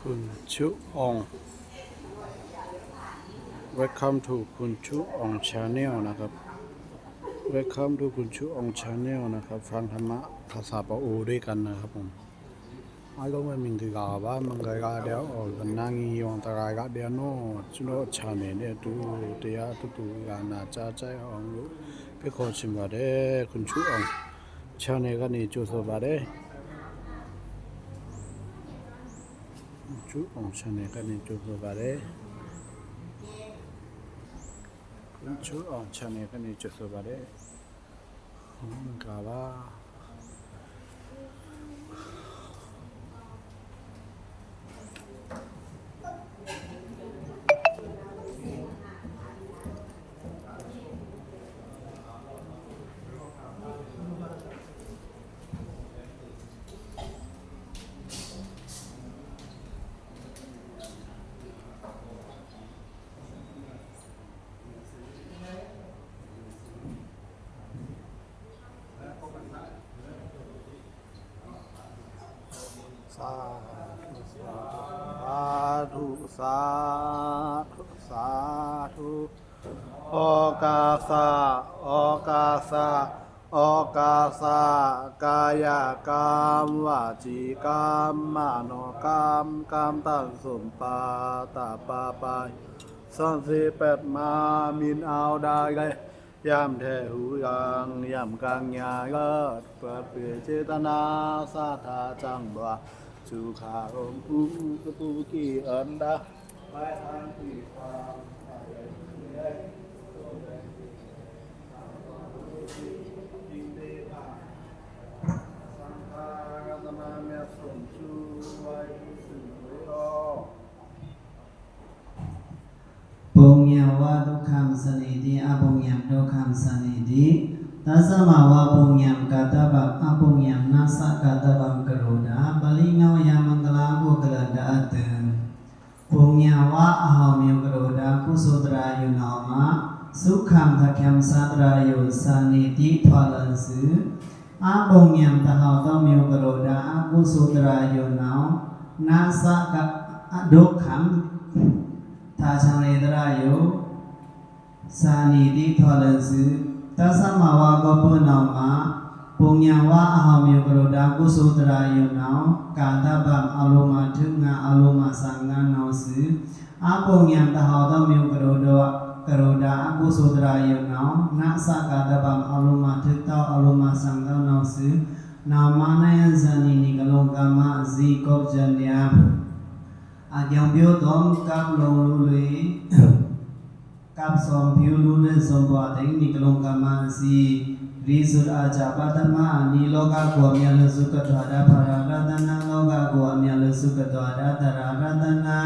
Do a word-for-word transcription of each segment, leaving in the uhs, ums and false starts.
คุณชูอ่อง Welcome to คุณชูอ่อง Channel นะครับ Welcome to คุณชูอ่อง Channel นะครับ ฟังธรรมะภาษาปะโอด้วยกันนะครับผม အားလုံးပဲမင်္ဂလာပါ မင်္ဂလာဒဲအို နာငီယောင်တရာဂဒဲအို ကျွန်တော် channel နဲ့အတူတရားသူတဂၤနာကြားကြရအောင်လို့ဖိတ်ခေါ်ချင်ပါတယ် คุณชูอ่อง Channel ကနေကြိုဆိုပါတယ် คุณชูอ่อง Channel ကနေကြိုဆိုပါတယ် คุณชูอ่อง Channel ကနေကြိုဆိုပါတယ် ဟုတ်ကဲ့ပါ สาธุ สาธุ สาธุ สาธุ ឱကာသ ဩကာသ ဩကာသ ကာယကံ ဝจีกรรม มโนกรรม กรรมตังสมปาตาปาปาย สองสี่แปด มา မိန်အောက်ဒါရဲ ယံထဲဟူရင် ယံကင်ညာရတ် ပျော်ပျော်စေတနာ သတ်္ထႃ จังหวะ สุขารมณ์ ผู้ผู้กี่อันดา ပုညံဝ ဒုက္ခံ သနေတိ အပုညံ ဒုက္ခံ သနေတိ တသ်မဝါ ပုညံ ကတ္တဗံ အပုညံ နသ်ကတ္တဗံ ကရောဓာ ပါဠိငေါ် ယမင်္ဂလာကို ကလန်ဒအတံ ပုညံဝ အဟောက်အမြွက် ကရောဓာ ကုသိုလ်တရား ယုံနောက်မှာ သုခံ သခင် သတ်တရား ယုံ သနေတိ ထွာလန်စု အပုညံ တဟောက်သောအမြွက် ကရောဓာ အကုသိုလ်တရား ယုံနောက် နသ်က ဒုက္ခံ တာဆန်ရေတရား ယုံ သနေတိ ထွာလန်စု တသ်မဝါ ကိုပုနောက်မှာ ပုညံဝ အဟောက်အမြွက် ကရောဓာ ကုသိုလ်တရား ယုံနောက် ကတ္တဗံ အလိုမှာ ထုငါ အလိုမှာ ဆောင်ငါ နောက်စု အပုညံ တဟောက်သောအမြွက် ကရောဓာ ကရောဓာ အကုသိုလ်တရား ယုံနောက် နသ်ကတ္တဗံ အလိုမှာ ထုသော အလိုမှာ ဆောင်သော နောက်စု နောက်မှာ နယံ သနေ နှလုံးကမ္မစည်း ကိုယ်ကျန်ရာ အကြောင်းပြုသော ကပ်လုံးလူတွေ ကပ်ဆောင်ပြုလူတွေ ဆုံးပွားတဲ့ နှလုံးကမ္မစည်း ရိသုတ်အာဇာ ပထမအနည်း လောကကို အမြတ်လို့ ဆုကထွာတာ ဖရာရတနာ လောကကို အမြတ်လို့ ဆုကထွာတာ သရၣ်ရတနာ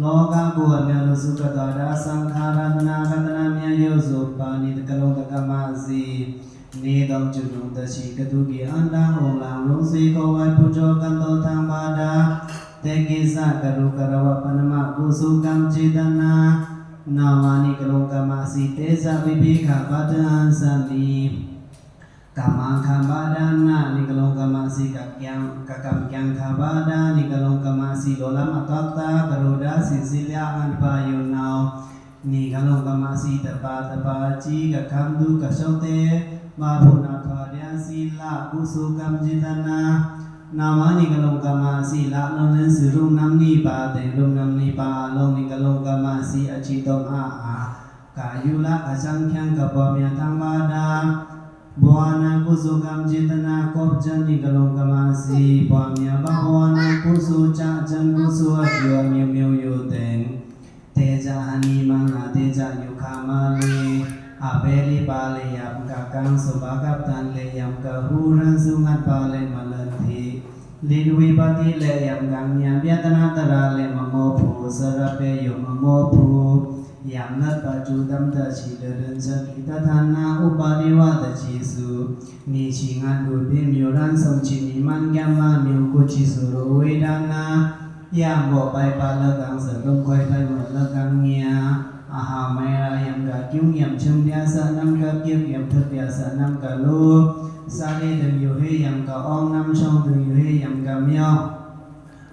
လောကကို အမြတ်လို့ ဆုကထွာတာ သံဃာရတနာ ရတနာမြတ် ယုတ်စွန်ပါဏီ တစ်ကလုံး တစ်ကမ္မစည်း နှစ်သောင်း ခြောက်သောင်း တစ်ဆယ် ကသူကီ အန္တ အိုလံ လူစေကိုဝဲ ပူဇော် ကံတော ထံပါတာ တဲ့ကိစ္စ ကရုကရဝ ပဏမ ကုသိုလ်ကံ စေတနာ နောက်မှာ နှလုံးကမ္မစည်း တေဇာ ဝိဘိက္ခာ ပဋ္ဌာန် သနေ ကမ္မခါပါဒနာ နှလုံးကမ္မစည်း ကကံ ကကံ ကံခါပါဒ နှလုံးကမ္မစည်း လိုလမ်း အသွားအလာ ကရောဓာ စင်စစ်လျာ အငတ်ပါ ယုံနောက် နှလုံးကမ္မစည်း တစ်ပါးတစ်ပါး ကြီး ကကံ ဒုက္ခ လျှော့တယ် ဘာဝနာ ထွာလျာ သီလ ကုသိုလ်ကံ စေတနာ နောက်မှာ နှလုံးကမ္မစည်း လပ်လို့ လင်းစု ရုံနံ နှစ်ပါး တဲ့ ရုံနံ နှစ်ပါး အလုံး နှလုံးကမ္မစည်း အချစ်ဆုံး အါ အါ ကယူလ ကစံခံ ကပွားများ ထံပါတာ ဘာဝနာ ကုသိုလ်ကံ စေတနာ ကိုယ်ကျန် နှလုံးကမ္မစည်း ပွားများ ဘာဝနာ ကုသိုလ် ကျန် ကျန် ကုသိုလ် အကျိုး အမျိုးမျိုး ယုံတယ် တေဇာ ဟနီမင်္ဂလာ တေဇာ ယုခမလေး အပေလေးပါ လေးယံကကံ စုပါကပ်တန် လေးယံကဟူရန် စုငတ်ပါ လေးမလန်ထီ လီဝိပတ္တိ လေးယံကံ ညံ ပြဿနာ သရၣ် လေးမမောဖို့ သရၣ်ပေယုံ မမောဖို့ ယံလတ် ပจุบัน တစ်ဆယ် လလွန် သတိ တထနာ ဥပါဒေဝ တစ်ဆယ်စု နှစ်ဆယ်ငါး ဒုတိယ မျိုးရန် သုံးဆယ် နိမ္မာန် ကျမ်းမာ မျိုး ကိုးဆယ် သုရဝေဒနာ ယံမော့ ပိုက်ပါ လကံ သဒုံးခွဲ ထိုင်ဝင် လကံ ညံ အဟောက်မရ ယံကကျုံ ယံချွင်း ပြဿနာ ကပ်ကျပ် ယံထုပ် ပြဿနာ ကလို စသည် တစ်မျိုး ဟေ ယံကအောင်း နမ်းချောင်း တစ်မျိုး ဟေ ယံကမြောက်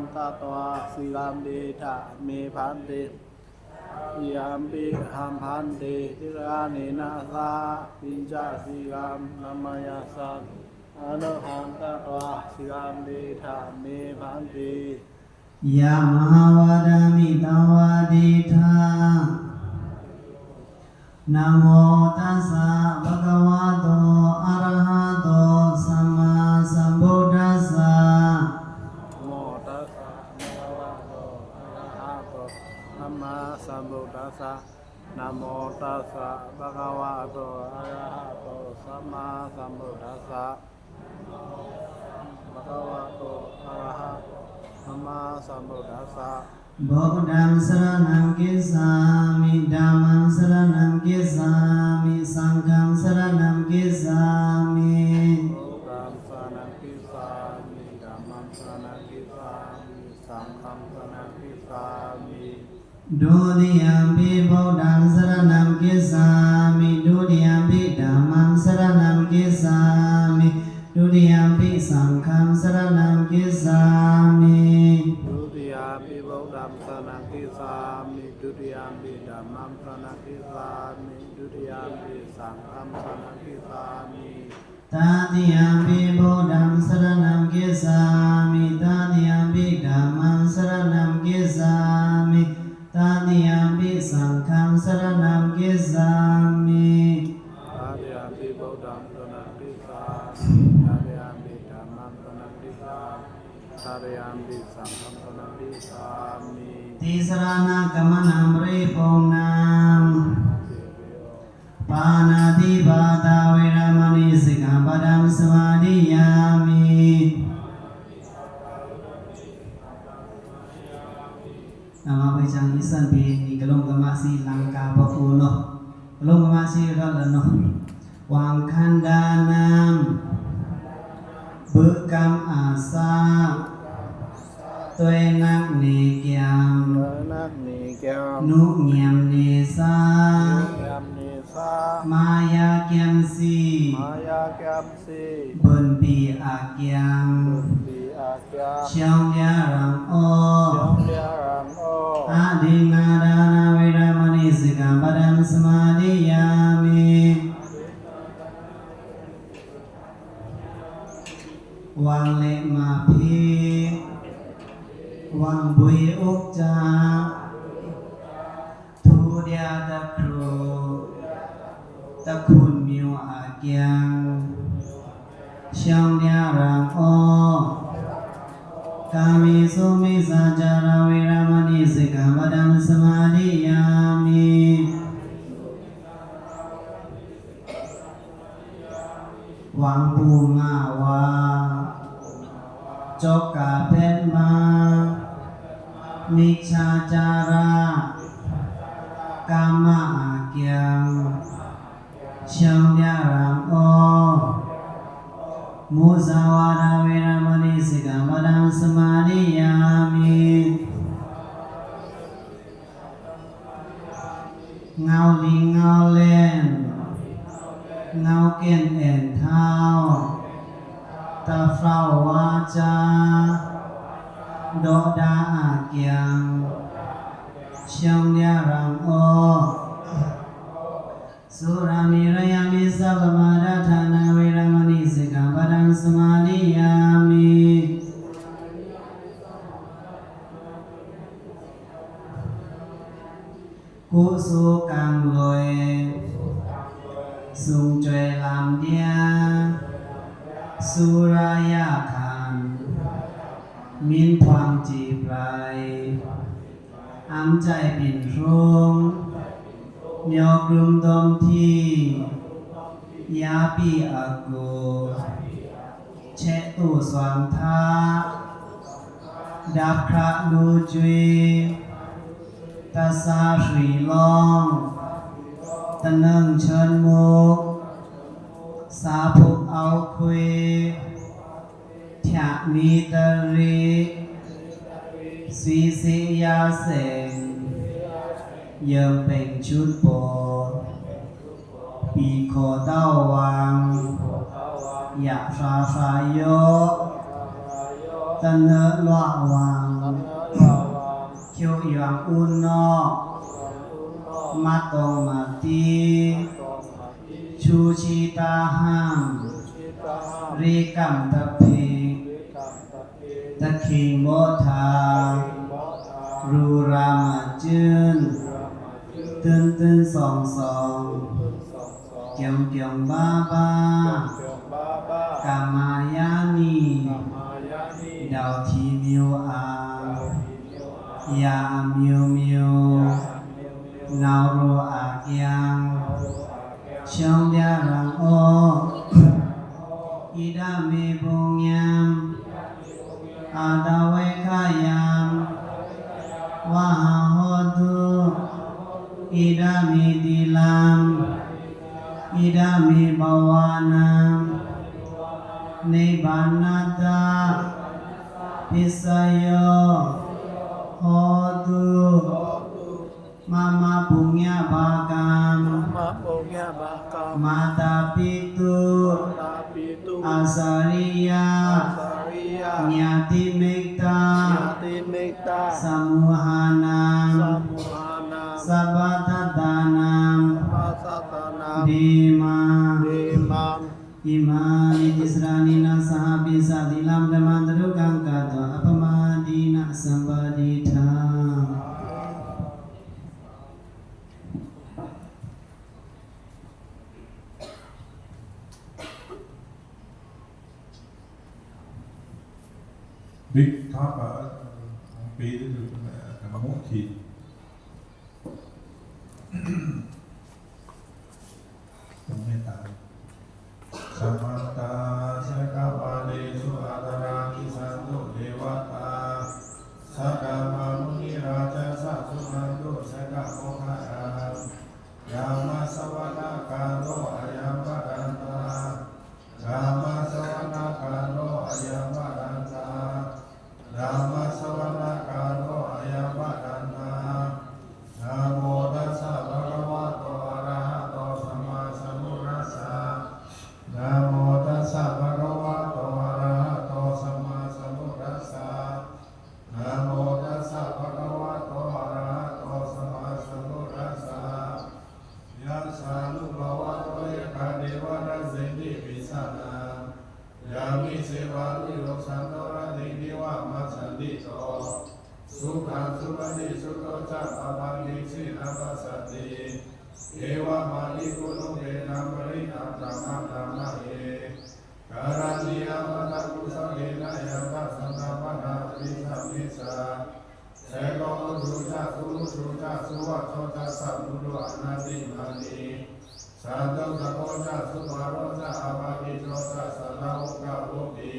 arahaṃ katvā sīlaṃ detha me bhante. Tatiyampi ahaṃ bhante tisaranena saha pañca sīlāni samādiyāmi. Anuttaraṃ katvā sīlaṃ detha me bhante. Yamhā vadāmi tassa tiṭṭhaṃ. Namo tassa bhagavato arahato sammāsambuddhassa. Namo tassa bhagavato arahato arahato sammāsambuddhassa. Namo tassa bhagavato arahato sammāsambuddhassa. Bhagavato arahato sammāsambuddhassa. Buddhaṃ saraṇaṃ gacchāmi, dhammaṃ saraṇaṃ gacchāmi, saṅghaṃ saraṇaṃ gacchāmi. Buddhaṃ saraṇaṃ gacchāmi, dhammaṃ saraṇaṃ gacchāmi, saṅghaṃ saraṇaṃ gacchāmi. Dutiyampi buddhaṃ saraṇaṃ gacchāmi, dutiyampi dhammaṃ saraṇaṃ gacchāmi, dutiyampi saṅghaṃ saraṇaṃ gacchāmi. Dutiyampi buddhaṃ saraṇaṃ gacchāmi, dutiyampi dhammaṃ saraṇaṃ gacchāmi, dutiyampi saṅghaṃ saraṇaṃ gacchāmi. Tatiyampi buddhaṃ saraṇaṃ gacchāmi, tatiyampi dhammaṃ saraṇaṃ gacchāmi, tatiyampi saṅghaṃ saraṇaṃ gacchāmi. Tatiyampi buddhaṃ saraṇaṃ gacchāmi, tatiyampi dhammaṃ saraṇaṃ gacchāmi, tatiyampi saṅghaṃ saraṇaṃ gacchāmi. Tisaraṇagamanaṃ paripuṇṇaṃ. Pāṇātipātā veramaṇī sikkhāpadaṃ samādiyāmi. နမဝေဇံ အီသန်ပီ နီကရုံးကမါစီလင်ကာပကူနော ကရုံးကမါစီရလနော ဝင်ႏခန္ဓာနံ ဗွိုက်ႏကမ်းအစ တွဲနက်နေကံ တွဲနက်နေကံ နုညံနေသ နုညံနေသ မယကံစီ မယကံစီ ဗွိုက်ႏပီအကံ ဗွိုက်ႏပီအကံ ရှောင်ႏရန်ႏအို ရှောင်ႏရန်ႏအို အဒိန္နာဒါန ဝေရမဏိ သိက္ခာပဒံ သမ္မာဒိယာမိ။ ဝင်ႏလက်မဖျီး ဝင်ႏဗွေႏဥစ္စာ ဒုတိယတကရု တခွန်မျိုးအကံ ရှောင်ႏရန်ႏအို ကာမေသုမိစ္ဆာစာရ ဝေရမဏိ သိက္ခာပဒံ သမ္မာဒိယာမိ။ ဝင်ႏပူငါဝါ ကြောက်ကပ်ဖက်မ မိစ္ဆာစာရ ကာမအကံ ရှောင်ႏရန်ႏအို မုသာဝါဒ ဝေရမဏိ သိက္ခာပဒံ သမ္မာဒိယာမိ။ ငေါက်လီငေါက်လဲန် ငေါက်ကင်အဲန်ထောက် တဖျောက်ဝါစာ ဒို့ဒါအကံ ရှောင်ႏရန်ႏအို သုရာမေရယမဇ္ဇပမာဒဌာန ဝေရမဏိ သိက္ခာပဒံ သမ္မာဒိယာမိ။ ကုသိုလ်ကံလွယ် သုန်ကြွယ်လမ်းတရား သုရယခန် မင်းထွန်းကြည်ပြိုင် အမ်းကြိုင်ပင်ရုံ မျိုးကြုံဒုံထီ ယါပီအကူ ချေတူစွမ်းထ ဒပ်ခရလူႏ တသာရွီလောင်း တနွံချွိုင်းမု သာဖုအောက်ခွေ ထျာမီတရီ သွီသီယာစင် ယုံပင်ချွိုင်းပို ပီခိုတောဝ်ဝင်း ယသာသာယော တနွေလွဝ်ဝင်း ချွိုင်းယွင်ဦးနော့ မတုံမတီ ဆူချီတဟံ ရေကံတဖင် တခင်မောထ ရူရမကျွန်း တွန်းတွန်းဆောင်ဆောင် ကျုံကျုံဘာဘာ ကမယနီ ဒေါ်ထီမျိုးအောင် ယအမျိုးမျိုး နောင်ရိုးအကျန်း ရှမ်းပြရန်အောင် ဣဒမေပုညံ အတဝက္ခယံ ဝဟဟောတု ဣဒမေသီလံ ဣဒမေဘဝနံ နိဗ္ဗာနတ ပစ္စယော ဟောတု မမပုညဗာကံ မမပုညဗာကံ မာတာပိတု မာတာပိတု အာစာရိယ အာစာရိယ ညာတိမိတ်တာ ညာတိမိတ်တာ သမူဟနံ သမူဟနံ သဗ္ဗတ္တာနံ သဗ္ဗတ္တာနံ ဓမ္မံ ဓမ္မံ ဣမာနိတိစရဏေန သဟ ပစ္ဆသီလံ ဓမ္မံ တရုက္ခံ ကတွာ အပ္ပမာဒိန သံဃာဒိဋ္ဌံ။ ဘိက္ခာပဒံ ပေတုတု ကမုတ်ထိ သမ္မတ သမန္တ သက္ကပ္ပာလေသု အတ္တရာ ဂच्छantu devatā, saddhammaṃ munirājassa suṇantu saggamokkhadaṃ. Dhammassavanakālo ayambhadantā. Dhammassavanakālo ayambhadantā. Dhammassavanakālo ayambhadantā. Namo tassa bhagavato arahato sammāsambuddhassa. Namo tassa bhagavato arahato sammāsambuddhassa. Namo tassa bhagavato arahato sammāsambuddhassa. Yassānubhāvato yakkhadevatāsmiṃ tividhaṃ samijjhanaṃ, yamhi sevānuyogsantona tītevamassamiṃ ṭhito, sukhaṃ supati sutto ca pāpaggihi na passati. Evamādiguṇūpetaṃ paṇītaṃ dhammaṃ dhammaṃ ye karaṇīyaṃ atthakusalena, yassa saṅghamānā paṭisaṃvicca, seṭṭho ujū ca suhujū ca suvaco cassa mudu anatimānī, santussako ca subharo ca appakicco ca sallahukavutti,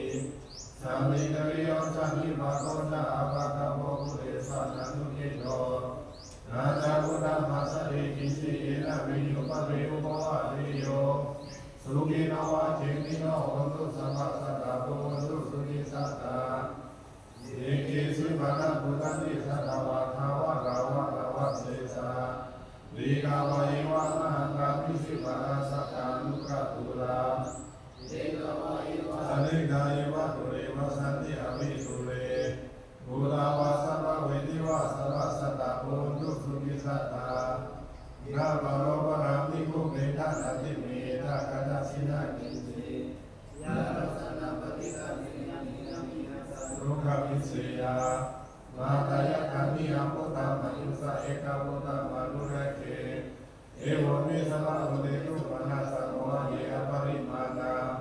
sāmīciyo ca nipako ca appagabbho kulesu ananugiddho. Na ca uttamassāti kiñci yena viññū pare upavadeyyuṃ. Sukhino vā khemino hontu sabbadā, sadā bhavantu sukhitattā. Ye keci pāṇabhūtatthi sadā vā thāvarā vā navatthejā, dīghā vā ye mahākāri sippadā sattā anukathūlā, aneghā eva dūre vasanti avidūre, bhūtā vā sambhavesī vā sabbadā sadā bhavantu sukhitattā. Na paro paraṃ nikubbetha, nātimaññetha katthaci na kiñci, yārakkhaṇappaṭikaṅkheyya, hīnā hinā ca dukkhamiccheyya. Mātā yathā niyaṃ puttaṃ, māyusā ekaputtamanurakkhe, evaṃ me sabbaṃ bhūtesu mānasā mo e aparimāṇaṃ.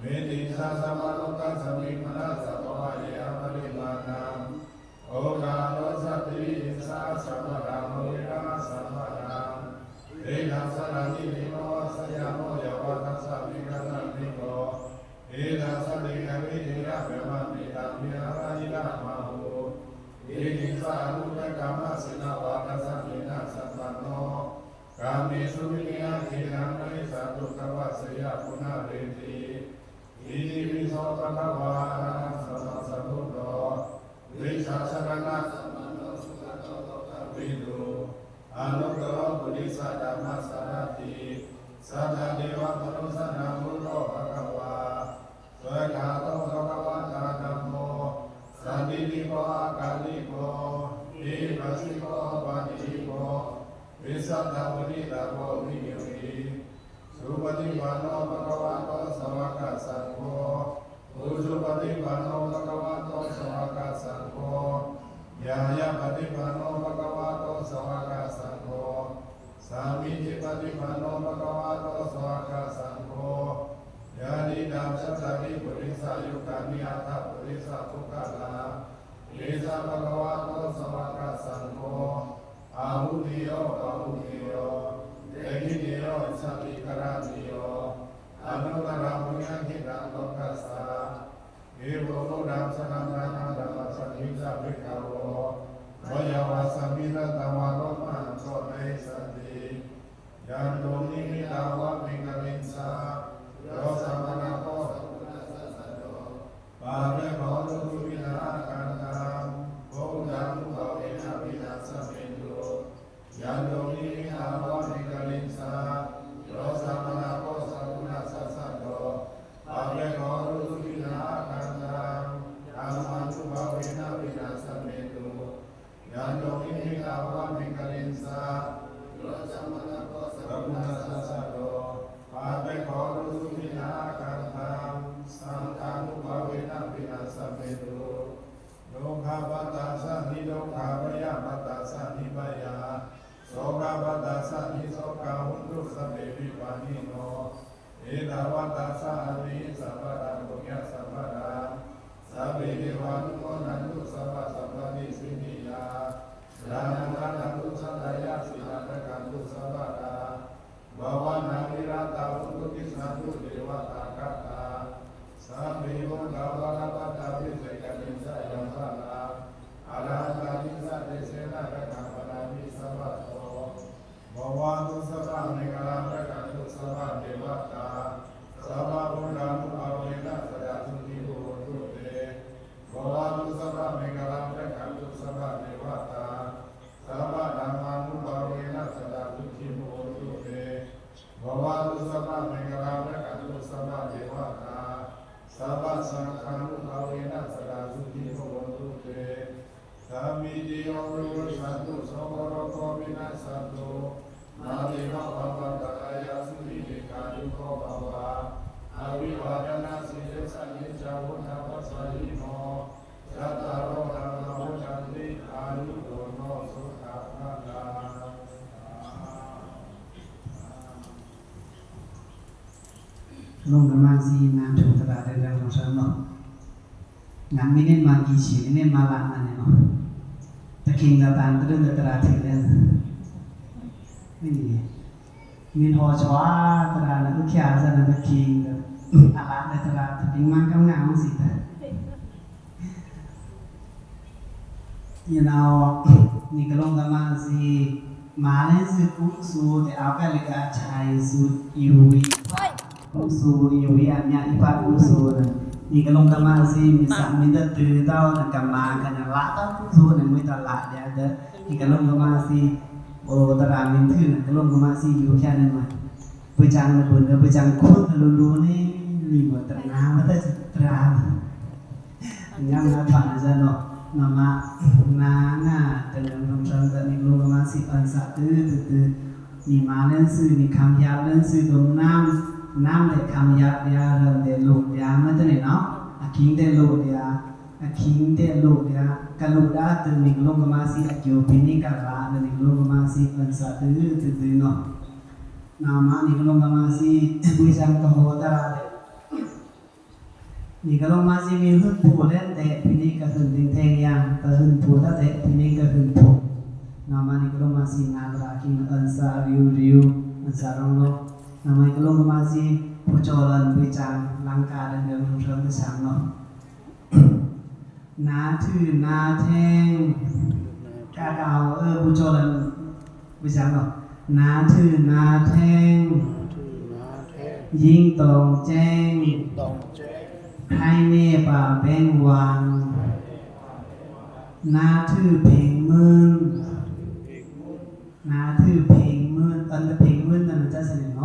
Mettañca Sammālokassāmi, manasāpavayeva parimāṇaṃ. Okāno sati, issā sambādhaṃ averaṃ asammādaṃ. Tiṇṇaṃ saraṇīnaṃ, sayamo yāva tassa vigatamiddho. Idaṃ satiṃ adhiṭṭheyya, brahmametaṃ vihāraṃ idhamāhu. Iti sā anuppekkhamasinā vādasālina sampanno, kāmesu vineyya gedhaṃ, na hi jātu gabbhaseyyaṃ punaretīti. Itipi so bhagavā arahaṃ sammāsambuddho, vijjācaraṇasampanno sugato lokavidū, anuttaro purisadammasārathi satthā devamanussānaṃ buddho bhagavā. Svākkhāto bhagavatā dhammo, sandiṭṭhiko akāliko, ehipassiko opanayiko, paccattaṃ veditabbo viññūhī. Supaṭipanno bhagavato sāvakasaṅgho, ujupaṭipanno bhagavato sāvakasaṅgho, ñāyapaṭipanno bhagavato sāvakasaṅgho, sāmīcipaṭipanno bhagavato sāvakasaṅgho, yadidaṃ cattāri purisayugāni aṭṭha purisapuggalā, esa bhagavato sāvakasaṅgho, āhuneyyo pāhuneyyo dakkhiṇeyyo añjalikaraṇīyo anuttaraṃ puññakkhettaṃ lokassāti. Evaṃ buddhaṃ saraṇaṃ gatānaṃ, sāmīcipakāso vayāvasmiṃ, tathāgatā pāpā nāssanti. Yandunnimittaṃ avamāpaṃ, yo samannāgato sakuṇassa saddo, pāpegho dussupinaṃ akantaṃ, buddhānubhāvena vināsamentu. Yandunnimittaṃ avamāpaṃ, yo samannāgato sakuṇassa saddo, pāpegho dussupinaṃ akantaṃ, dhammānubhāvena vināsamentu. Yandunnimittaṃ avamāpaṃ, yo samannāgato sakuṇassa saddo, pāpegho dussupinaṃ akantaṃ, saṅghānubhāvena vināsamentu. Dukkhappattā ca niddukkhā, bhayappattā ca nibbhayā, sokappattā ca nissokā, hontu sabbepi pāṇino. Ettāvatā ca amhehi, sambhataṃ puññasampadaṃ, sabbe devānumodantu, sabbasampattisiddhiyā. Dānaṃ dadantu saddhāya, sīlaṃ rakkhantu sabbadā, bhāvanābhiratā hontu, tiṭṭhantu devatāgatā. Sabbe buddhā balappattā, visekānañca yaṃ balaṃ, arahantānañca tejena, rakkhaṃ bandhāmi sabbaso. Bhavatu sabbamaṅgalaṃ, rakkhantu sabbadevatā, sabbabuddhānubhāvena sadā sukhī bhavantu te. Bhavatu sabbamaṅgalaṃ, rakkhantu sabbadevatā, sabbadhammānubhāvena sadā sukhī bhavantu te. Bhavatu sabbamaṅgalaṃ, rakkhantu sabbadevatā, sabbasaṅghānubhāvena sadā sukhī bhavantu te. Sabbītiyo vivajjantu, sabbarogo vinassatu, mā te bhavatvantarāyo, sukhī dīghāyuko bhava. Abhivādanasīlissa niccaṃ vuḍḍhāpacāyino, cattāro dhammā vaḍḍhanti, āyu vaṇṇo sukhaṃ balaṃ. ကလုင်းကမာစံနန်းထိုင်သရၣ်တွေ ရန်ကုန်ဆန်းတော့ ငါမိနစ်မှ ကြီး ဆယ်မိနစ်မှ လာမှ နေ နော်။ တခင်က တန်တရင် သရၣ် ထင်တယ်။ မင်းဟော ချွါ သရၣ် နဲ့ ဥက္ကဋ္ဌ သရၣ် နဲ့ တခင်က အလား သရၣ် တခင် မှ ကောင်း ကောင်း စီ တ You know, နေကလုင်းကမာစံ မႃးလႅင်းသုကုသိုလ် တဢဝ်ကလဲက အထိုင်သု ယူဝီ ကုသိုလ် ယူဝီ အမြတ် အပၢ် ကုသိုလ် န့ၣ် နေကလုင်းကမာစံ မီးသ မီးတတုသော နကမၤကနလါတ ကုသိုလ် န့ၣ် မီးတလါ ဒီး ဒီး နေကလုင်းကမာစံ အို သရၣ်မင်းထု နေကလုင်းကမာစံ ယူဝီ ဖြတ် နေ မး ပၢၢ်စံ နဘုၢ် နဘုၢ်စံ ခွန် တလူလူ န့ၣ် နေ မတနာ မတသရၣ် ညမ နထွား နဇာတ် နော် နမ နာ နာ တနံၤ နုံထရံ တနံၤ ကလုင်းကမာစံ အွဉ်သ တု တု တု နေ မႃးလႅင်းသု နေ ခမ်းယၢပ်ႇလႅင်းသု ဒိုမ်နမ်း နမ်း လႄႈ ခမ်းယၢပ်ႇ လႄႈ ရမ် လႄႈ လူႇ လႄႈ မၼ်း တၼ်ႉ ၼေႃႈ အခိင် တႄႉ လူႇ လႄႈ အခိင် တႄႉ လူႇ လႄႈ ကလူႇ ဒႃႉ တု နေ ကလုင်းကမာစံ အကျိုး ပင် နေ ကလႃႇ လႄႈ နေ ကလုင်းကမာစံ အွဉ်သ တု တု တု နော် နမ နေ ကလုင်းကမာစံ ပၢၢ်စံ ကဟော တြႃး လႄႈ က နီႏကလုံးမါဇီမီး ဟုံးဖိုလဲန်တဲ့ ဖဲနီကဟုံးဒင်ထဲင်ယံ တဟုံးဖိုတတ်တဲ့ ဖဲနီကဟုံးဖို။ နမ့ၢ်နီႏကလုံးမါဇီနာဗရာကင်း အန်ဆာရီယူရီယူ အန်ဆာရောင်းလော။ နမ့ၢ်နီႏကလုံးမါဇီ ဖူကၠော်လန် ဘွေစံ လင်ကာဒင်ဂွင်ထွန်းတဆံနော။ နာထုနာထဲင် ကါကောက် အဵု ဖူကၠော်လန် ဘွေစံနော။ နာထုနာထဲင် ယိင်းတောင်ကျဲင်း ခရိုင်းနေပါဘဲင်းဝမ် နာထုဖင်မွန်း နာထုဖင်မွန်း အန်တဖင်မွန်း နာထုဖင်မွန်း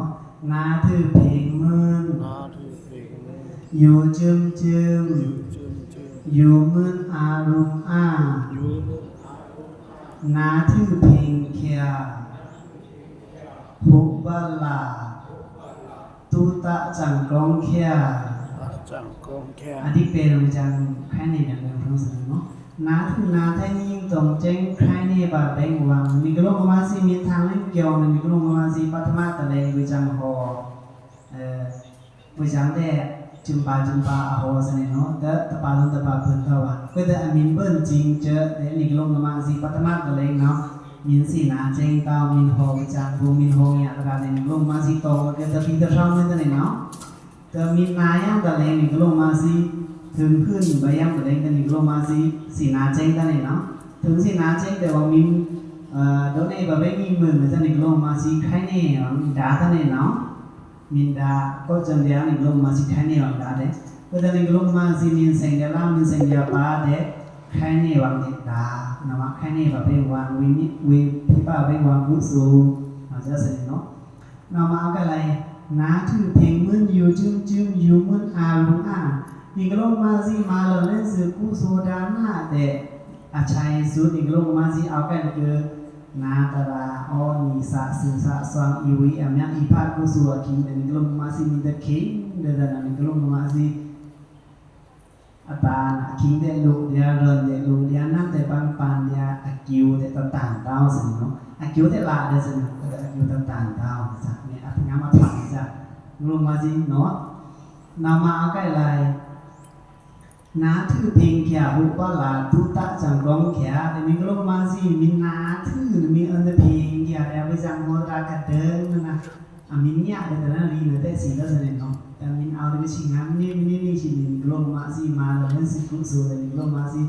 နာထုဖင်မွန်း ယူႏစုမ်စုမ် ယူႏမွန်းအာရုံအာ နာထုဖင်ချာ ဟူးဘလ တူတစံကောင်းချာ အဓိပ္ပာယ် ဘွေစံ ခရိုင်းနေပါဘဲင်းဝမ် နာထုနာထဲင် ယိင်းတောင်ကျဲင်း ခရိုင်းနေပါဘဲင်းဝမ်။ နီႏကလုံးမါဇီမီး ထင်လင်းကျော် နီႏကလုံးမါဇီ ပထမတလဲ ဘွေစံဟော ဘွေစံတဲ့ ကျဉ်းပါကျဉ်းပါအဟောစနေနော် ဒီးတပါလုံးတပါပန်တော့ပါ ကွဲးဒီးအမံၤဘို့ကျဉ်းကျဲးဒီး နီႏကလုံးမါဇီ ပထမတလဲနော် မံၤစံနာကျဲင်းတောင်း မံၤဟော ဘွေစံဘို့ မံၤဟောညါတကါဒီး နီႏကလုံးမါဇီတောင်း ကွဲးဒီးဖံးဒီးထွင်းမ့ၢ်တနေနော် ဒီးမံၤနာယံတလဲ နီႏကလုံးမါဇီ ထုင်ခုန်ဘယံတလဲ ဒီးနီႏကလုံးမါဇီ စံနာကျဲင်းတနေနော် ထုင်စံနာကျဲင်းဒီးဝံၤမံၤ ဒိုးန့ၢ်ဘဘဲမံၤမုၢ် ဒီးနီႏကလုံးမါဇီ ခရိုင်းနေ ဒါတနေနော် မံၤဒါ ကောက်ကျန်ဒီး နီႏကလုံးမါဇီ ခရိုင်းနေဝံၤဒါဒီး ကွဲးဒီးနီႏကလုံးမါဇီ မံၤစဲင်ဒီးလါ မံၤစဲင်ဒီးပါဒီး ခရိုင်းနေဝံၤဒီးဒါ နမ့ၢ်ခရိုင်းနေပါဘဲင်းဝမ် ဝံၤမံၤ ဝံၤဖံးပါဘဲင်းဝမ် ကူသို အစနေနော် နမ့ၢ်အကလဲ နာထုဖင်မွန်း ယူႏစုမ်စုမ် ယူႏမွန်းအာရုံအာ နီႏကလုံးမါဇီ မၤလီုလဲန်သု ကူသိုဒါနတဲ့ အဆၢသု နီႏကလုံးမါဇီ အကလဲက နာတရာ အောနီ သးသု သးသွင် အီဝီ အမံၤ အီဖး ကူသိုအခိင်ဒီး နီႏကလုံးမါဇီ မံၤတခိင်ဒီး နီႏကလုံးမါဇီ အတၢ်နာခိင်ဒီး လိုဒီး ရွဉ်ဒီး လိုဒီး နမ်းဒီး ပန်ပန်ဒီး အကိဝ်ဒီး တတန်တောင်းစနေနော် အကိဝ်ဒီး လးဒီးစနေနော် အကိဝ်တတန်တောင်းစနေ အပငါမထွန်စနေ နီႏကလုံးမါဇီနော် နမ့ၢ်အကလဲ နာထုဖင်ချာ ဟူးဘလ တူတစံကောင်းချာ ဒီးနီႏကလုံးမါဇီ မံၤနာထု မံၤအန်တဖင်ချာ ဒီးဘွေစံဟောတြါကဒုံန အမံၤညါဒီးတနံၤလီနတဲစံးလၢစနေနော် ဒီးမံၤအဝ်ဒီးကဆံငါမံၤနံၤ မံၤနံၤနံၤဆံ နီႏကလုံးမါဇီ မၤလီုလဲန်သု ကူသိုဒီး နီႏကလုံးမါဇီ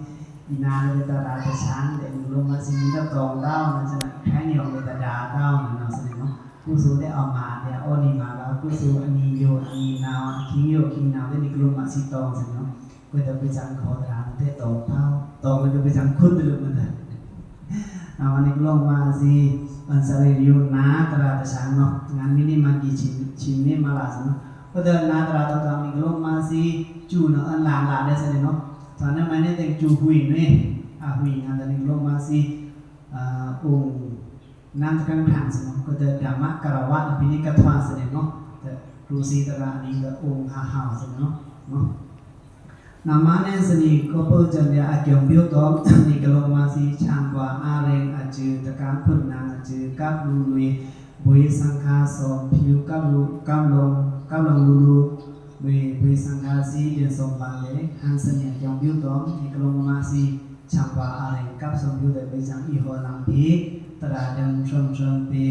မံၤနာဒီးတရာတဆံ ဒီးနီႏကလုံးမါဇီ မံၤတတောင်းတောင်းန စနေ ခရိုင်းနေဝံၤဒီးတဒါတောင်းန စနေနော် ကူသိုဒီးအမၤဒီး အီနီမၤဒီး ကူသိုအနံၤယိုအနံၤနဝ် အခိင်ယိုအခိင်နဝ် ဒီးနီႏကလုံးမါဇီတောင်းစနေနော် ကွဲးဒီးဘွေစံဟောတြါ တဲတောင်းတောင်း တောင်းဒီးဘွေစံခုန်တလုမတ နမ့ၢ်နီႏကလုံးမါဇီ အန်ဆာရီယူ နာတရာတဆံနော် ငါမံၤနံၤမၤကံၤဆံ ဆံမံၤနံၤမၤလါစနေနော် ကွဲးဒီးနာတရာတဆံ နီႏကလုံးမါဇီ စူန အန်လါလါဒီးစနေနော် သနမ့ၢ်န့ၣ် တဲစူဟွံနွေ အဟွံနဒီး နီႏကလုံးမါဇီ အုံ နမ်းတကံခရံာန်စနေနော် ကွဲးဒီးဓမ္မကရဝ နီၤ ဖဲနီကထွါစနေနော် ဒီးရူစီတရာအနံၤဒီး အုံဟးဟးစနေနော် နမ့ၢ်န့ၣ်စနေ ကပ္ပကျန်ဒီး အကျုံးပြုတောင်း နီႏကလုံးမါဇီ ဆံပှၤအရင်းအစု တကံခွန်နံအစု ကပ်လူနွေ ဘွေစံခါသောမ်ဖြူ ကပ်လူ ကပ်လူ ကပ်လူလူလူ ဘွေ ဘွေစံခါဇီ ဒင်စုံပန်လေ ဟန်စနေ အကျုံးပြုတောင်း နီႏကလုံးမါဇီ ဆံပှၤအရင်း ကပ်စုံဖြူဒီး ဘွေစံအီဟောလံဖီ တရာဒင်ထွမ်ထွမ်ဖီ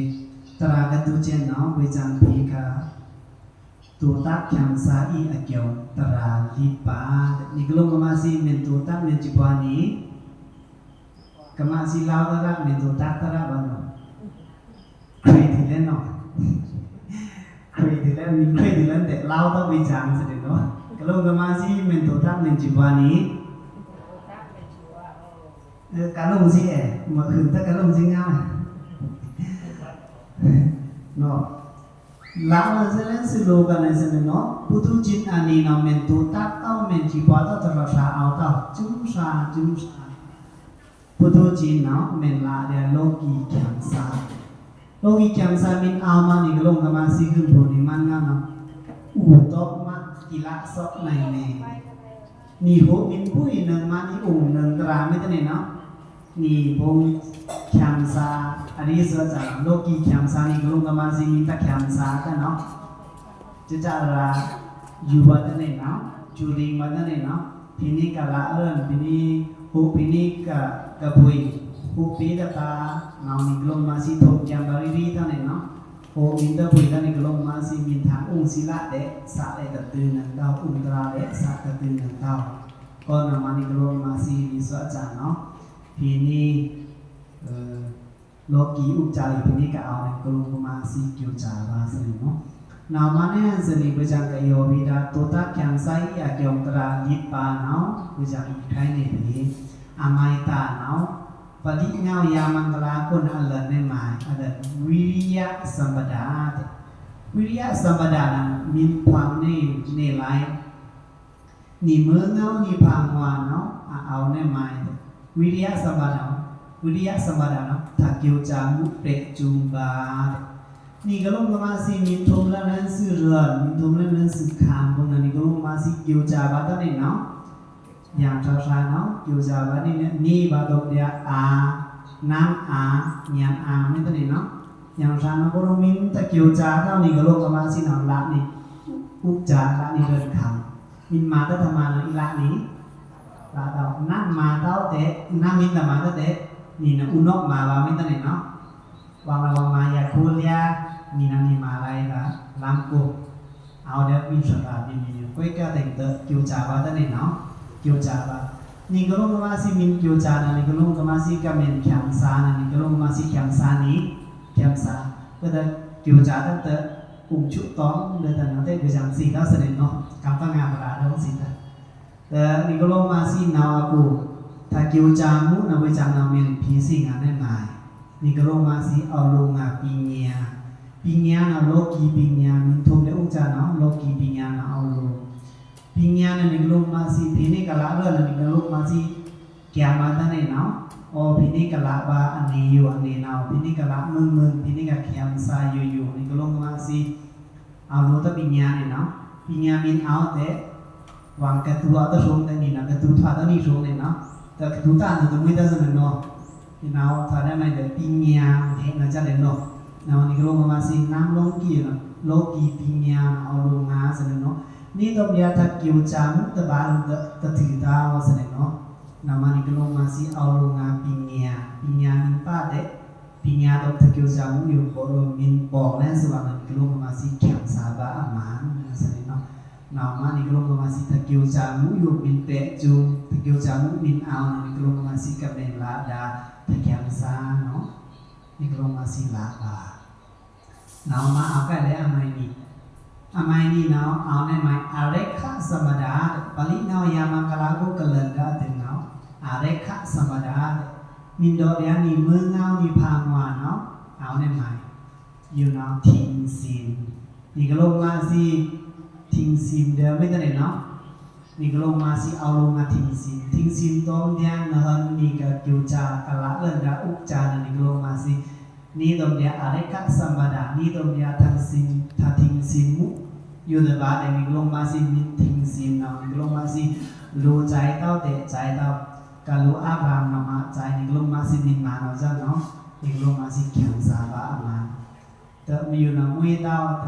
တရာကဒုကဲနီၤ ဘွေစံဖီခါ တူတတ်ချံသါအီအကျုံး တရာလီပါ နီႏကလုံးကမါဇီ မ့ၢ်တူတတ် မ့ၢ်စံပှၤနံၤ ကမါဇီလဝ်တရၣ် မ့ၢ်တူတတ်တရၣ်ဘၣ်နီၤ ခရစ်ယာန်နီၤ ခရစ်ယာန် မ့ၢ်ခရစ်ယာန် တဲလဝ်တဘွေစံစဲ့နီၤ ကလုံးကမါဇီ မ့ၢ်တူတတ် မ့ၢ်စံပှၤနံၤ ကလုံးဇီအဲ မ့ၢ်ခုၣ်တကလုံးဇီငါ နီၤ လဝ်စဲ့လဲၣ် စံလိုကနံၣ်စဲ့နီၤ ပုထုဇဉ်အနံၤနီၤ မ့ၢ်တူတတ်တဝ် မ့ၢ်စံပှၤတဝ် တရၣ်သၣ်အဝ်တဝ် စုံစှၤ စုံစှၤ ပုထုဇဉ်နီၤ မ့ၢ်လၢဒီး လောကီးချံသါ လောကီးချံသါ မ့ၢ်အဝ်မး နီၤ ကလုံးကမါဇီ ခုၣ်ဘူၣ်နံၤမါနံၤနီၤ အိုးဒီးမး ကီလၢသော့နံၤန့ၣ် နံၤဟူးမံၤဘူၣ်အံၤ နံၤမါနံၤအိုး နံၤတရၣ်မ့ၢ်တန့ၣ်နီၤ နံၤဘိးချံသါ အရံးသွဲၣ်စၢ် လောကီးချံသါ နီၤ ကလုံးကမါဇီ မ့ၢ်တချံသါတနီၤ စစရၣ် ယူဘၣ်တန့ၣ်နီၤ စူလိင်ဗာႏတန်နေနော။ ဖီနိက္ခာလအရွဉ် ဖီနိ ဟူဖီနိက္ခာကဗွေ ဟူပေတပါ နောင်နီကရုံးကမါစံထိုံႏကျံႏဗာႏရီရီတန်နေနော။ ဟူမီတဗွေတန်နီကရုံးကမါစံမီထန်အုံစံလဒဲး သးလဒဲးတတုၤနံတောက် အုံတြါလဒဲး သးတတုၤနံတောက် ကောနောင်မနီကရုံးကမါစံလီသွဲစံနော။ ဖီနိ လောကီဥစ္စာ အီၤဖီနိကအဝ်န့ၣ် ကရုံးကမါစံ ကျိုးစဗာႏသနီၤနီၤ. နဝ်မနုၤစနီၤ ဗွဲကၠံကယိုဝီဒၣ် တိုတၢ်ကျံႏသးအီၤ အကျိုးတြါလီပါနီၤ ဗွဲကၠံအီၤထိုင်န့ၣ် အမိုင်တၢ်နီၤ ပလိငဝ်ယမင်္ဂလာကို နအလၢာ်န့ၣ်မး အလၢာ် ဝီရိယသမ်ပဒါ ဝီရိယသမ်ပဒါနၤ မီဖန်န့ၣ် န့ၣ်လၢ နီမွဲငဝ်နီဖန်ဝါနီၤ အဝ်န့ၣ်မး ဝီရိယသမ်ပဒါ ဝီရိယသမ်ပဒါနီၤ ထၢကျိုးစမူပျဲ့ကျုံဗာႏ နီကရုံးကမါစံမီထုမ်လနန်းစုရွဉ် မီထုမ်လနန်းစုခံ ဘုံနၤ နီကရုံးကမါစံကျိုးစဗာႏတန်နေနီၤ ယံထြါထြါနီၤ ကျိုးစဗာႏန့ၣ် နီဗာႏဒို့ဒျာအာ နမ်းအာ ညံအာ မ့ၢ်တန်နေနီၤ ယံထြါနီၤ ဘုံမီတကျိုးစတန် နီကရုံးကမါစံနီၤ လနံ ဥစ္စာ လနံရွဉ်ခံ မီမၤတတ်တမၤနီၤ အီလနံ လတၢ် နမ်းမၤတတ်တဲ နမ်းမီတမၤတတ်တဲ နီနဥနီမၤဗာႏ မ့ၢ်တန်နေနီၤ ဝံနဝံမၤယခိလျာ နီနနီမၤလၢဒၣ် လမ်းကို အဝ်ဒဲးမီသရၣ်မီမီ ကွဲးကၠဲတဲင်တကျိုးစဗာႏတန်နေနီၤ ကျိုးစဗာႏ နီကရုံးကမါစံမီကျိုးစနၤ နီကရုံးကမါစံကမ့ၢ်ခံစနၤ နီကရုံးကမါစံခံစနံ ခံစ ကဒဲး ကျိုးစတတ် အုံချို့တောင်း ဒဲးတနၤတဲ ဗွဲကၠံစံတၢ်သနီၤနီၤ ကမ်ပငါပရာဒိုံစံတၢ် တနီကရုံးကမါစံနဝ်အကူ ထၢကျိုးစမူနၤ ဗွဲကၠံနဝ်မ့ၢ်ဖီစံငါန့ၣ်မး နီကရုံးကမါစံအဝ်လိုငါပီညါ ပီညါနၤ လောကီပီညါ မီထုမ်လဥစ္စာနီၤ လောကီပီညါနၤ အဝ်လို ပီညါနၤ နီကရုံးကမါစံ ဖီနိကလဗာႏနၤ နီကရုံးကမါစံ ကျံႏဗာႏတန်နေနီၤ အိုဖီနိကလဗာႏ အန့ၣ်ယို အန့ၣ်နဝ် ဖီနိကလမုဉ်မုဉ် ဖီနိကခံစယိုယို နီကရုံးကမါစံ အဝ်လိုတပီညါန့ၣ်နီၤ ပီညါမီအဝ်တဲ ဝံကတူအတထုံတဲနီၤ ကတူထွါတနီထုံန့ၣ်နီၤ တကတူတၢ်နတမှံတၢ်သနီၤနီၤ နီနဝ်ထွါဒဲးမးတဲ ပီညါဟဲနၤကၠဲတဲနီၤ နဝ်နီကရုံးကမါစံ နမ်းလောကီနီၤ လောကီပီညါနၤ အဝ်လိုငါသနီၤနီၤ နီတုမ်ဒျာထၢကျိုးစမူတဗာႏတတုၤတၢ်သနီၤနီၤ နဝ်မနီကရုံးကမါစံ အဝ်လိုငါပီညါ ပီညါမီပၢ်တဲ ပီညါတုမ်ထၢကျိုးစမူယို ဘိုလိုမီပေါင်လဲၣ်သဝ်နၤ နီကရုံးကမါစံခံစဗာႏအမးသနီၤနီၤ နဝ်မနီကရုံးကမါစံ ထၢကျိုးစမူယိုမီပဲကျိုး ထၢကျိုးစမူမီအဝ်နၤ နီကရုံးကမါစံ ကမ့ၢ်လဒၣ် ထၢခံစနီၤ နီကရုံးကမါစံလဗာႏ နဝ်မအဝ်ကဲလဲၣ် အမိုင်နံၤ အမိုင်နံၤနဝ် အဝ်န့ၣ်မး အရဲခသမ်ပဒါ ပလိငဝ်ယမင်္ဂလာကို ကလၢာ်ဒၣ်တနဝ် အရဲခသမ်ပဒါ မီဒိုဒျာနီမွဲငဝ်နီဖန်ဝါနီၤ အဝ်န့ၣ်မး ယိုနဝ်ထိင်စံ နီကရုံးကမါစံ ထိင်စံဒဲးမ့ၢ်တန်နေနီၤ နီကရုံးကမါစံအဝ်လိုငါထိင်စံ ထိင်စံတုမ်ဒျာနဟံနီကကျိုးစကလလဒၣ်ဥစ္စာနၤ နီကရုံးကမါစံ နီတုမ်ဒျာအရဲခသမ်ပဒါ နီတုမ်ဒျာထၢထိင်စံမူ ယိုတဗာႏဒဲး နီကရုံးကမါစံမီထိင်စံနၤ နီကရုံးကမါစံ လိုစဲတဝ်တဲစဲတဝ် ကလိုအပ်ပါနမစဲ နီကရုံးကမါစံမီမၤနီၤစနီၤ နီကရုံးကမါစံခံစဗာႏအမး တမီယိုနမွဲတဝ် တ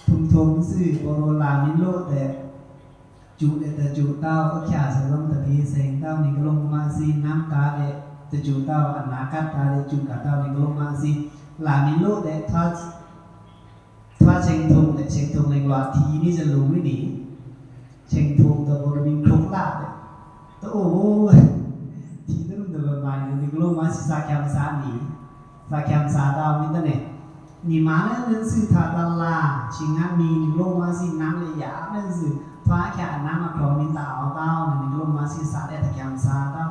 ထုံထုံသွူ ဘိုလိုလၢမီလိုတဲ ကျိုးတဲတကျိုးတဝ် အခါသလိုတဖီသင်တဝ် နီကရုံးကမါစံ နမ်းတၢ်ဒဲး တကျိုးတဝ် အနာဂတ်တၢ်ဒဲး ကျိုးကတဝ် နီကရုံးကမါစံ လၢမီလိုတဲ ထွါ ထွါဆင်ထုံတဲ ဆင်ထုံလဲၣ်ကလီထီနီစလူမီနီ ဆင်ထုံတဲ ဘိုလိုမီခရုံလၢတဲ တအိုဝ် ထီတရုံတလမၤနီ နီကရုံးကမါစံ သၢခံစနံၤ သၢခံစတဝ်မီတန်နေ နီမၤလဲၣ် နွံသုထၢတလါ ဆံငါနံၤ နီကရုံးကမါစံ နမ်းလဲၣ်ယၤ နွံသု ထွါခံအနမ်းအကျိုးမီတၢ်အဝ်တဝ် နီကရုံးကမါစံ သၢဒဲး တခံစတဝ်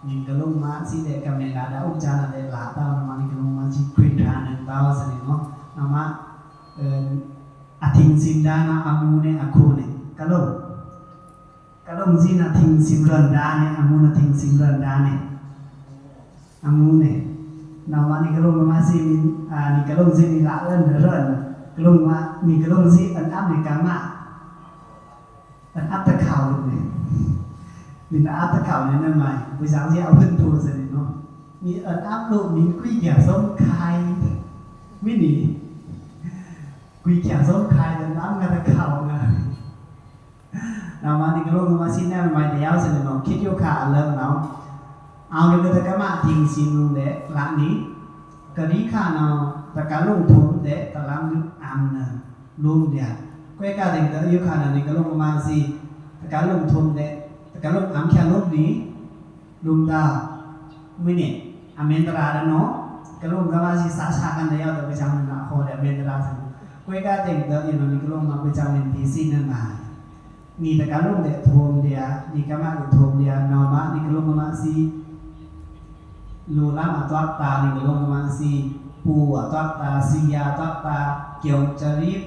နီကရုံးကမါစံဒဲး ကမ့ၢ်လဒၣ် ဥစ္စာနၤဒဲး လတဝ် နမနီကရုံးကမါစံ ခွံထၢနံၤတဝ်သနီၤနီၤ နမ အထိင်စံဒၣ်နၤ အမူန့ၣ် အခိန့ၣ် ကလု ကလုစံနထိင်စံလွံၢ်ဒၣ်န့ၣ် အမူနထိင်စံလွံၢ်ဒၣ်န့ၣ် အမူန့ၣ် နမနီကရုံးကမါစံ နီကရုံးစံမီလလၢနလွံၢ် ကလု နီကရုံးစံ အနမ်းန့ၣ် ကမ အနပ်တခါဝ်န့ၣ် မီနအပ်တခါဝ်န့ၣ် နမ ဗွဲကၠံစံ အဝိုန်ထိုသနီၤနီၤ မီအနပ်လို မီကွံာ်ခံသွမ်ခါ မီနီၤ ကွံာ်ခံသွမ်ခါ နမ်းငါတခါဝ်နၤ နောက်မှ နံကလုံးကမါစံး နဲမမ တယောက်စံး နံကလုံးကမါစံး ခရစ်ယာန်အလင်းနော် အောင် နံကတကမ ထင်ဆင်လွံၢ် လက် လနံ ကရီးခါနော် တကလုံးထုံး လက် တလမ်းလွံၢ် အမ် နံ လွံၢ် လျာ ကွဲးကတင် တယုခါနော် နံကလုံးကမါစံး တကလုံးထုံး လက် တကလုံး အမ် ချာ လွံၢ် နံ လွံၢ် တ မိနစ် အမင်တရာတနော် ကလုံးကမါစံး စာစာကန်တယောက် တပစံး နံ အခေါ် အမင်တရာစံး ကွဲးကတင် တယုနော် နံကလုံးကမါ ပစံး နံ ထီဆံ နံ မ နံတကလုံး လက် ထုံး လျာ နံကမ လက် ထုံး လျာ နော်မ နံကလုံးကမါစံး လိုလမ်းအသွက်တာ နံကလုံးကမါစံး ပူအသွက်တာ စံယာအသွက်တာ ကျောင်းစာရင်း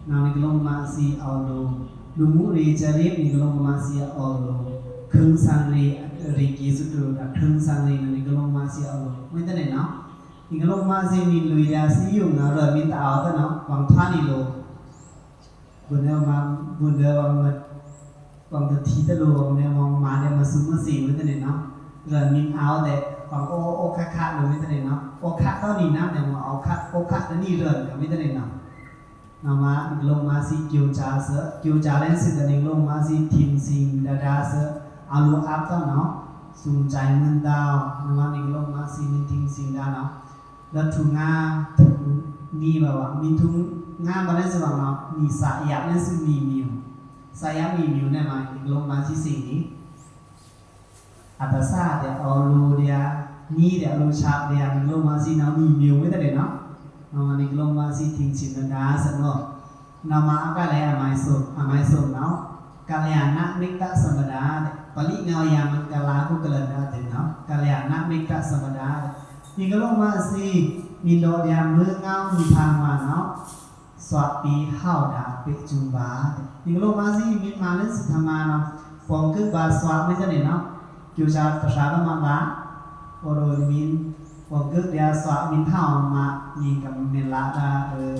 နော် နံကလုံးကမါစံး အောက်လို လူမှုရေးစာရင်း နံကလုံးကမါစံး အောက်လို ခရစ်ယာန်စာရင်း ရေကီစတူဒါ ခရစ်ယာန်စာရင်း နံကလုံးကမါစံး အောက်လို မွေးတနေနော် နံကလုံးကမါစံး နံလွေဒါ စံယုံနော် ရမင်တအောက်တနော် ဝမ်ထွားနံလို ဘုံဒဝမ် ဘုံဒဝမ် ပန်တထီတလို မ့ၢ်မွန်မါဒဲမဆူမစံး မွေးတနေနော် ရမင်အောက်တဲ့ ပန်အိုအိုခါခါလို မွေးတနေနော် အိုခါတော့နံနမ်းတဲ့ မွန်အိုခါ အိုခါတနံရန်က မွေးတနေနော် နော်မ နံကလုံးကမါစံး ကျောင်းစာ စ ကျောင်းစာ လင်းစံး တနံကလုံးကမါစံး ထင်ဆင်ဒါဒါ စ အလိုအပ်တော့နော် စုံကြိုင်မွန်းတောင်း နော်မ နံကလုံးကမါစံး မင်းထင်ဆင်ဒါနော် လက်ထုငါး ထုငါး နံပါတ် ဝါ မင်းထုငါး ပါလဲစဝါနော် နံစာရပ် လင်းစံး မီး မျိုး စာရပ် မီး မျိုး နဲ့ မ နံကလုံးကမါစံး စံး နံ အတဆားတဲ့ အလိုတဲ့ နံတဲ့ အလိုချတဲ့ နံကလုံးကမါစံး နော် မီး မျိုး မွေးတနေနော် နော်မ နံကလုံးကမါစံး ထင်ဆင်ဒါဒါ စနော် နော်မ အကလဲ အမိုင်းဆို အမိုင်းဆိုနော် ကလျာဏမိတ်္တသမ္ပဒါ တဲ့ ပလိငေါ်ယံမင်္ဂလာကုက္ကလန်ဒာတင်နော် ကလျာဏမိတ်္တသမ္ပဒါ တဲ့ နံကလုံးကမါစံး မင်းတို့ ဒျာမွေးငေါ် မီးဖန်ဝါနော် စွာပီဟောက်ဒါ ပေ့ကျူပါ တဲ့ နံကလုံးကမါစံး မင်းမ လင်းစံး ထမ နော် ပေါင်ကွတ်ပါစွာ မွေးတနေနော် ကျောင်းစာ တဆားတော့မပါ အိုလိုမင်း ပေါင်ကွတ် ဒျာစွာ မင်းဟောက်မ နံကမင်္ဂလာဒါ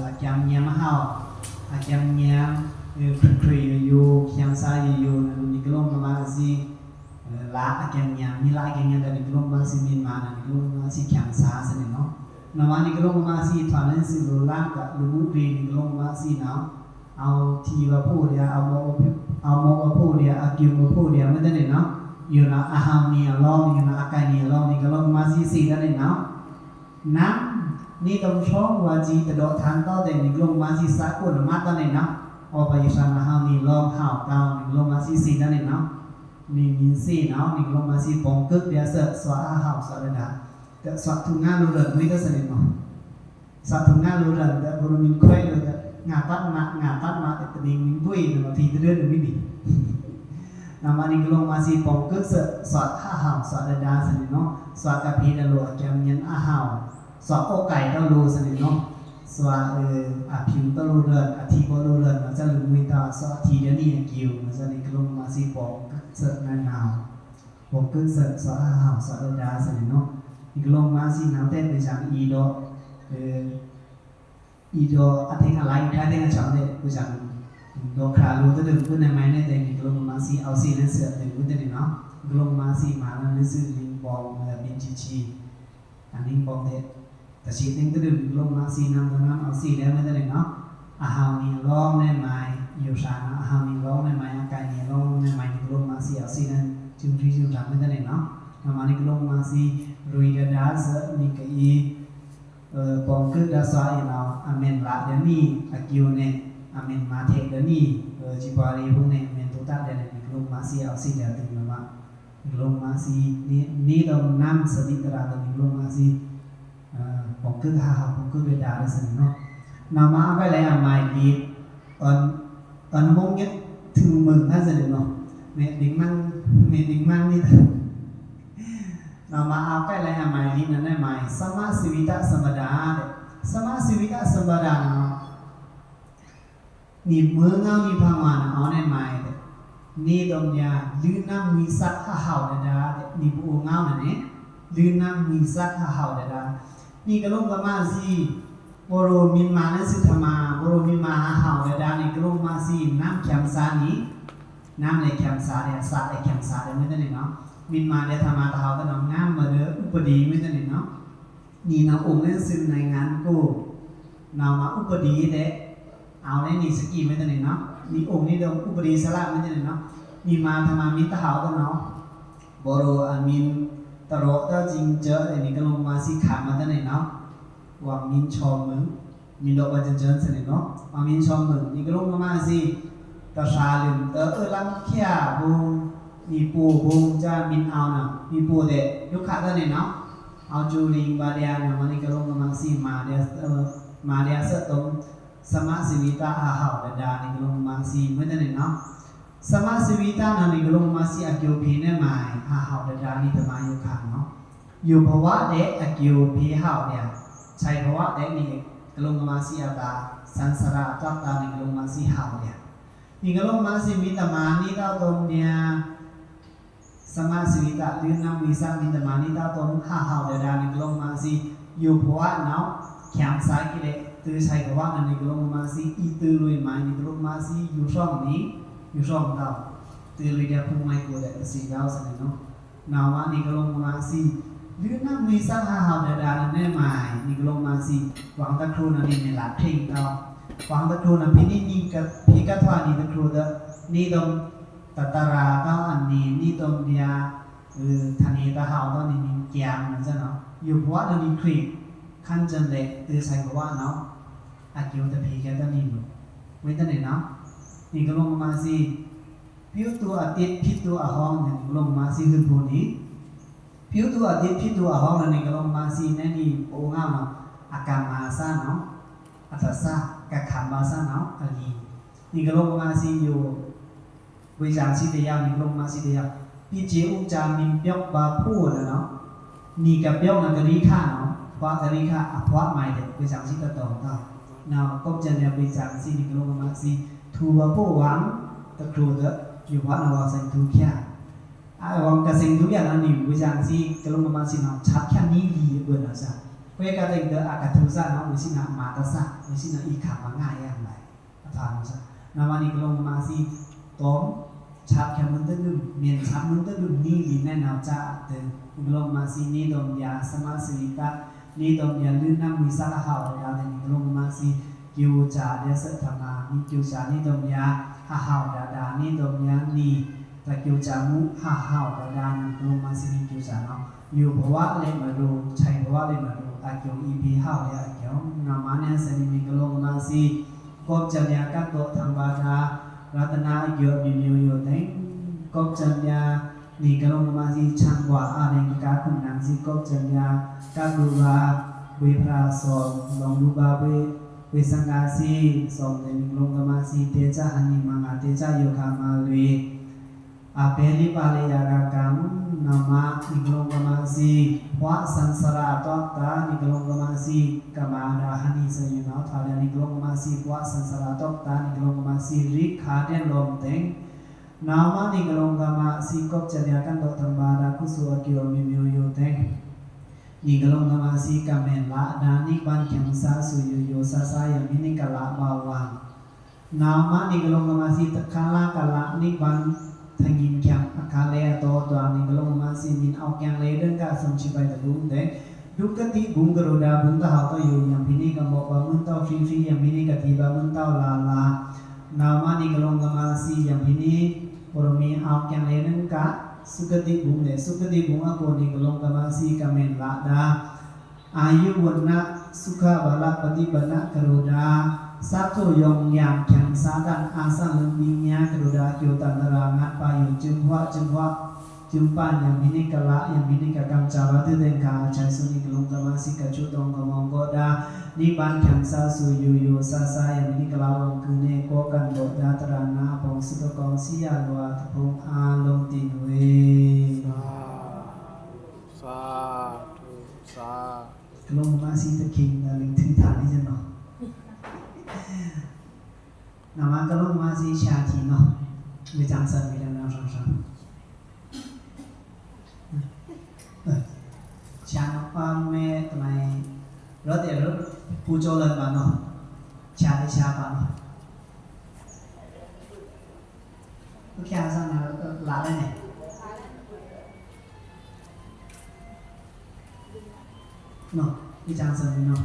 အကံညံမဟောက် အကံညံ ခရစ်ခရစ်ယိုယို ချမ်းသာယိုယို နံကလုံးကမါစံး လအကံညံ မီးလအကံညံ တနံကလုံးကမါစံး မင်းမ နံကလုံးကမါစံး ချမ်းသာ စနေနော် နော်မ နံကလုံးကမါစံး ထွားလင်းစံး လိုလမ်းက လူမှုရေး နံကလုံးကမါစံးနော် အောက်ထီဝါဖိုဒျာ အောက်မော့ဝါဖို အောက်မော့ဝါဖိုဒျာ အကျိုးဝါဖိုဒျာ မွေးတနေနော် ယိုနော် အဟောက်နံအလောင်း ယိုနော် အကိုင်နံအလောင်း နံကလုံးကမါစံး စံးတနေနော် နမ်း နေတုံချောင်းဝါကြီး တဒေါ်ထန်တော့တဲ့ နံကလုံးကမါစံး စာကို နမတ်တနေနော် အော်ပယသနာဟောက်နံလောင်းဟောက်တောင်း နံကလုံးကမါစံး စံးတနေနော် မီးမီးစံးနော် နံကလုံးကမါစံး ပေါင်ကွတ် ဒျာစ စွာအဟောက် စွာရဒါ စွာထုငါလိုရန် မွေးတစနေနော် စွာထုငါလိုရန် ဒျာဘုရမင်းခွဲလိုရန် ငါပတ်မ ငါပတ်မ တဲ့ တနံမင်းပွေနော် ထီတရန် မွေးနံ နော်မ နံကလုံးကမါစံး ပေါင်ကွတ် စ စွာအဟောက် စွာရဒါ စနေနော် စွာကဖေးတလို အကံညံအဟောက် စွာအိုကိုင်တလို စနေနော် စွာ အဖြူတလိုရန် အထီတလိုရန် မစလူမွေးတ စွာအထီတနံအကျိုး မစနံကလုံးကမါစံး ပေါင်ကွတ် စ နံနော် ပေါင်ကွတ် စ စွာအဟောက် စွာရဒါ စနေနော် နံကလုံးကမါစံး နောက်ထပ် ပစံး အီဒီး အီဒီး အထင်အလိုက် ခါထင်အချောင်တဲ့ ပစံး ဒီးခါလိုတဒုံ ကွနမိုင်နဲ့ တဲ့ နံကလုံးကမါစံး အောက်စံး လင်းစံး အဒုံ မွေးတနေနော် နံကလုံးကမါစံး မ လင်းစံး နံပေါင် ဘင်းချီချီ အနံပေါင်တဲ့ တရှိသင်တဒုံ နံကလုံးကမါစံး နံကလုံးကမါစံး လင်း မွေးတနေနော် အဟောက်နံအလောင်းနဲ့မိုင် ယိုဆာနော် အဟောက်နံအလောင်းနဲ့မိုင် အကိုင်နံအလောင်းနဲ့မိုင် နံကလုံးကမါစံး အောက်စံး လင်း ကျူထီကျူထီ မွေးတနေနော် နော်မ နံကလုံးကမါစံး ရွေဒါဒါ စ နံကအီ ပေါင်ကွတ် ဒျာစွာအီနော် အမင်္ဂလာဒနံ အကျိုးနဲ့ အမင်္ဂလာထဲဒနံ စံပွါရီဟူနဲ့ အမင်္ဂလာဒနံ နံကလုံးကမါစံး အောက်စံး ဒျာတင်နော်မ နံကလုံးကမါစံး နေ နေတုံနမ်း စဒံတရာ တနံကလုံးကမါစံး ပေါင်ကွတ် ဟောက် ပေါင်ကွတ် ရွေဒါဒါ စနေနော် နော်မ အကလဲ အမိုင်လီ အနမုံငက် ထုမုံ ဟစနေနော် မဲဒိင်မန်း မဲဒိင်မန်း နံ နော်မ အကလဲ အမိုင်လီ နံနဲ့မိုင် သမ္မာဇီဝိတသမ္ပဒါ တဲ့ သမ္မာဇီဝိတသမ္ပဒါ နော် နံမွေးငေါ် နံဖန်ဝါနော် အီၤနဲ့မိုင် တဲ့ နေတုံဒျာ လွံၢ်နံမွိုင်းသၢဟောက်ဒါဒါ တဲ့ နံပအိုငေါ်နံ လွံၢ်နံမွိုင်းသၢဟောက်ဒါဒါ နံကလုံးကမါစံး ဘိုရိုမင်းမ လင်းစံး ထမ ဘိုရိုမင်းမ ဟောက်ဒါဒါ နံကလုံးကမါစံး နမ်းချမ်းသာနံ နမ်းလည်းချမ်းသာတယ် အစာလည်းချမ်းသာတယ် မွေးတနေနော် မင်းမလည်း ထမ တဟောက်တနော် ငမ်းမလည်း ဥပဒေ မွေးတနေနော် နံနော် အိုလင်းစံး နိုင်ငံကို နော်မ ဥပဒေ တဲ့ အောက်လည်း နံစကံ မွေးတနေနော် နီအိုင်နီဒိုင် ဥပဒေစလမင်းတနေနော် နီမါထမါမင်းတဟောက်တနော် ဘော်ရိုအမင်းတရော့တကျင်းကျဲ့ နီကလုံကမာစံခါမတနေနော် ဝေါမင်းချောင်းမုန် မင်းတို့ဘာကျင်းကျဲ့စနေနော် ဝေါမင်းချောင်းမုန် နီကလုံကမာစံ တဆာလင်တအလံခရဘုံ နီပိုဘုံကျမင်းအောင်နော် နီပိုတဲ့ဒုက္ခတနေနော် အောက်ကျူရင်းဘာဒျာနော် မနီကလုံကမာစံ မာဒျာ မာဒျာဆက်တုံး စမစီဝီတဟဟောက်ဒဒါ နီကလုံကမာစံ မွေးတနေနော် စမစီဝီတနော် နီကလုံကမာစံ အကျိုးဖေးနဲ့မိုင် ဟဟောက်ဒဒါ နီတမါယိုခါနော် ယိုဘဝဒဲအကျိုးဖေးဟောက်ဒျာ ဆဲးဘဝဒဲ နီကလုံကမာစံအတာ စံစာရအတာတာ နီကလုံကမာစံဟောက်ဒျာ နီကလုံကမာစံ မီးတမါနီတတုံးဒျာ စမစီဝီတ လွိုင်းနွိုင်းစံ မီးတမါနီတတုံး ဟဟောက်ဒဒါ နီကလုံကမာစံ ယိုဘဝနော် ခံစားကြည့်လေ တုဆဲးဘဝနော် နီကလုံကမာစံ အီတုလွေမိုင် နီကလုံကမာစံ ယိုဆောင်နီ ယိုဆောင်တော့ တုလွေဒျာဖုံမိုင်ကိုယ်တဲ့ တစီတော့စနေနော် နော်မနီကလုံကမာစံ လွိုင်းနွိုင်းစံဟဟောက်ဒဒါ နမဲမိုင် နီကလုံကမာစံ ဝေါတခရူနော် နီမဲလာထိန်တော့ ဝေါတခရူနော် ဖဲနီနီက ဖဲကထွာနီတခရူဒီ နီတုံး တတရာတော့ အနီနီတုံးဒျာ ထနီတဟောက်တော့ နီနီကျမ်းနော် စနော် ယိုဘဝနော် နီခရစ် ခန်းကျမ်းလေ တုဆဲးဘဝနော် အကျိုးတဖေးကဲတနီနော် ဝေါတနေနော် နီကလုံကမာစံ ပြုသူအသည့် ဖြစ်သူအဟောင်း နီကလုံကမာစံ လွိုင်းဘုံနီ ပြုသူအသည့် ဖြစ်သူအဟောင်း နီကလုံကမာစံ နဲနီအိုင်ငါနော် အကမ္မစနော် အတစ ကခမ္မစနော် အလီ နီကလုံကမာစံ ယို ဝေဆံစံတယောက် နီကလုံကမာစံတယောက် ပစ်ခြေဥစ္စာ မင်းပြောက်ပါဖို့ နော် နီကပြောက်နော် ကရီခါနော် ဘွားကရီခါ အဘွားမိုင်တဲ့ ဝေဆံစံတတုံးတော့ နော် ကုပ်ကျန်ဒျာ ဝေဆံစံ နီကလုံကမာစံ ထူပါဖို့ ဝေါတခရူဒီ ယိုဘဝနော် ဝေါစံထူချာ အဝေါကစံထူချာနော် နီဝေဆံစံ ကလုံကမာစံနော် ဆပ်ချာနီလီအကွနော်စ ကွဲကတဲ့ အကထူစနော် ဝေဆံနော် မတစ ဝေဆံနော် အီခါမငါယံမိုင် အဖာနော်စ နော်မနီကလုံကမာစံ တုံး ဆပ်ချာမွန်းတဒု မင်းဆပ်မွန်းတဒု နီလီနဲနော်စ အတဲ နီကလုံကမာစံ နီတုံးဒျာ စမစီဝီတ နီတုံးဒျာ လွိုင်းနွိုင်းစံဟဟောက်ဒဒါ နီကလုံကမာစံ ကျိုးစဒျာ ဆက်ထမါ မီးကျိုးစနီတုံးဒျာ ဟဟောက်ဒဒါ နီတုံးဒျာ နီတကျိုးစမူ ဟဟောက်ဒဒါ နီကလုံကမာစံ မီးကျိုးစနော် ယိုဘဝလေမဒို ဆဲးဘဝလေမဒို အကျိုးအီဖေးဟောက်ဒျာအကျိုး နော်မနဲစဲနီ နီကလုံကမာစံ ကုပ်ကျန်ဒျာ ကတ်တော့ထံပါဒ ရတနာအကျိုး မျိုးမျိုးယိုတဲ့ ကုပ်ကျန်ဒျာ နီကလုံကမာစံ ချမ်းသာအလင်း ကခုန်နံစံ ကုပ်ကျန်ဒျာ ကဒူဘါ ဝေဖရာစော် လောင်ဒူဘါ ဝေ ဝေသံဃာစံ စော်တဲ့ နီကလုံကမာစံ တေချာဟန်နီမင်္ဂလာ တေချာယိုခါမလွေ အပဲလီပါလေယာဂါကံ နော်မနီကလုံကမာစံ ဘွားစံစရာတော့တာ နီကလုံကမာစံ ကမ္မဒါဟန်နီစံယနော် ထွာဒျာ နီကလုံကမာစံ ဘွားစံစရာတော့တာ နီကလုံကမာစံ ရိခါဒျာလောမ်တဲ့ နော်မနီကလုံကမာစံ ကုပ်ကျန်ဒျာ ကတ်တော့ထံပါဒ ကုသိုလ်အကျိုး မျိုးမျိုးယိုတဲ့ နီကလုံကမာစံ ကမ္မဒါ နိဗ္ဗာန်ခံစား စူယိုယိုဆါဆါ ယံဖဲနီကလးဘဝ နော်မနီကလုံကမာစံ တခါလကလး နိဗ္ဗာန် ထငိုန်ခံအခါလဲအတော် ထွာဒျာ နီကလုံကမာစံ မင်းအောင်ကျန်းလေးဒင်က ဆုံးရှုံးပိုက်တဘုံတဲ့ ဒုက္ခတိဘုံကရိုဒါ ဘုံတဟောက်တော့ယို ယံဖဲနီကမောက်ဘါမွန်းတော့ ဖီဖီ ယံဖဲနီကတိဘါမွန်းတော့ လာလာ နော်မနီကလုံကမာစံ ယံဖဲနီ ပရမီအောင်ကျန်းလေးဒင်က သုခတိဘုံတဲ့ သုခတိဘုံအကို နီကလုံကမာစံ ကမ္မဒါ အာယုဝဏ္ဏ သုခဘလ ပတိပဒါကရိုဒါ စားထိုက်ရောင်ရမ်း ခံစားတတ် အာသပ်လွန်ပညာ ကရိုဒါ အကျိုးတန်တရာ ငတ်ပါယို ကျုံးဝါ ကျုံးဝါ ကျုံးပန် ယံဖဲနီကလး ယံဖဲနီကကံၣ်စါဝါ ဒုးဒင်က အချိုက်စုနီကလုံကမာစံ ကချိုးတောင်းကမွန်ကောဒါ နိဗ္ဗာန်ခံစား စူယိုယိုဆါဆါ ယံဖဲနီကလးဝံကုနဲ့ ကောကံၣ်ကောဒါ တရနာအပေါင်းစုတကောင်း စံယွါတဖုံအားလုံးတင်ဝေ သာဓု သာဓု ကလုံကမာစံတခင်ဒါလင်ထူးထူးလေးစနော် နော်မကလုံကမာစံ ဆာချီနော် ဝေစံစံဝေဒနာ ဆံဆံ ဆာနော် ပမဲတမံၤ ရော့တဲ့ရော့ ပူဇော်လံပါနော် ဆာတဲ့ဆာပါနော် ပခါစံနော် လာလဲနဲ့ နော် ဝေစံစံနော်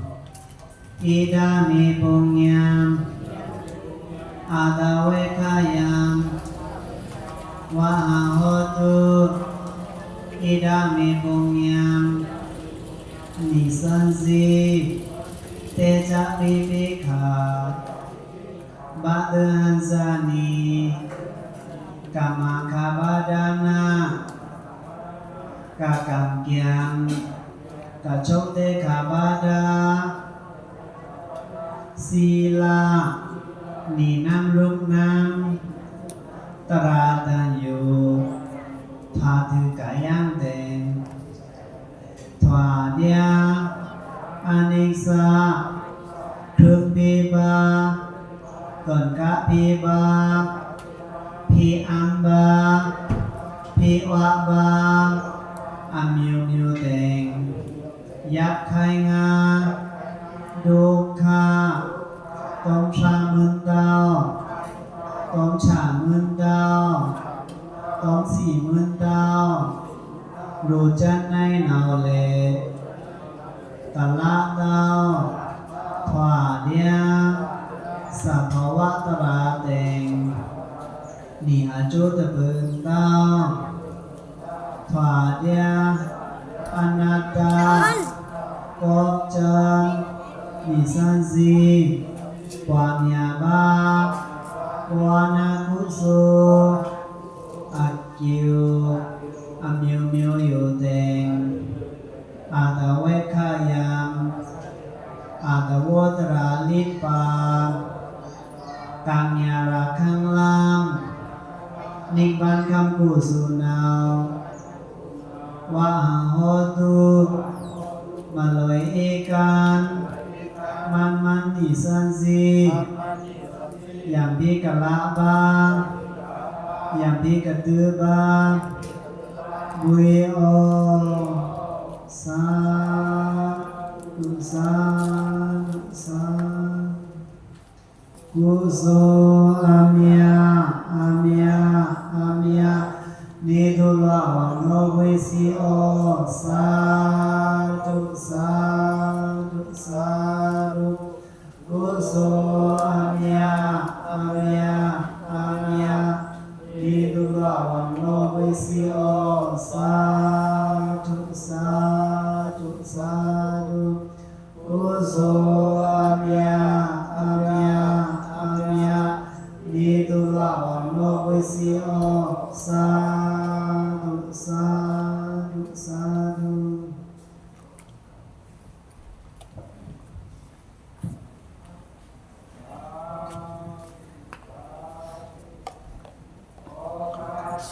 ဧတာနိပုညံ Atthave khayaṃ vāhaṃ hotu, idampi puññaṃ nissaṃsi. Te ca pipikkhā patuhaṃsāni, kammaṃ gabbhadānā gakkamkyaṃ, gacchonte gabbadā. Sīla ninaṃ ruknaṃ, tarātañyu dātu kayaṃ te. Dvādayaṃ anissā, เครื่องพยาบาท ก่อนกะพยาบาท พยาบาท พยาบาท อันမျိုးမျိုးแต่ง ယိုက်ခဲငါ ဒုက္ခ တောင်းဆမွန်းတောင်း တောင်းဆမွန်းတောင်း တောင်းဆီမွန်းတောင်း လိုချင်နိုင်တော့လေ တလတ်တော့ ထွာလျံ သဘာဝတရားတင် နေအကျိုးတပင်တော့ ထွာလျံ အနတ္တ ကောင်းကျိုး နေစမ်းစီ ပွားများပါ ဝါနာကုသိုလ် အကျိုး အမျိုးမျိုးယိုတင် အတဝက္ခယံ အတဝေါသရလိပ္ပံ ကင်ညာရခံလမ်း နိဗ္ဗာန်ခံကုသိုလ်နောက် ဝဟံ ဟောတု မလွယ်ဧကန် မန်မန်နေစမ်းစီ ယံဖိကလပါ ယံဖိကတုပါ ဘွေအော သာဓု သာဓု သာဓု ကုသိုလ်အမျှ အမျှ အမျှ နေသူလဝ်နောဝေစီအော သာဓု သာဓု သာဓု ကုသိုလ်အမျှ အမျှ အမျှ နေသူလဝ်နောဝေစီအော သာဓု သာဓု သာဓု ကုသိုလ်အမျှ အမျှ အမျှ နေသူလဝ်နောဝေစီအော သာဓု သာဓု သာဓု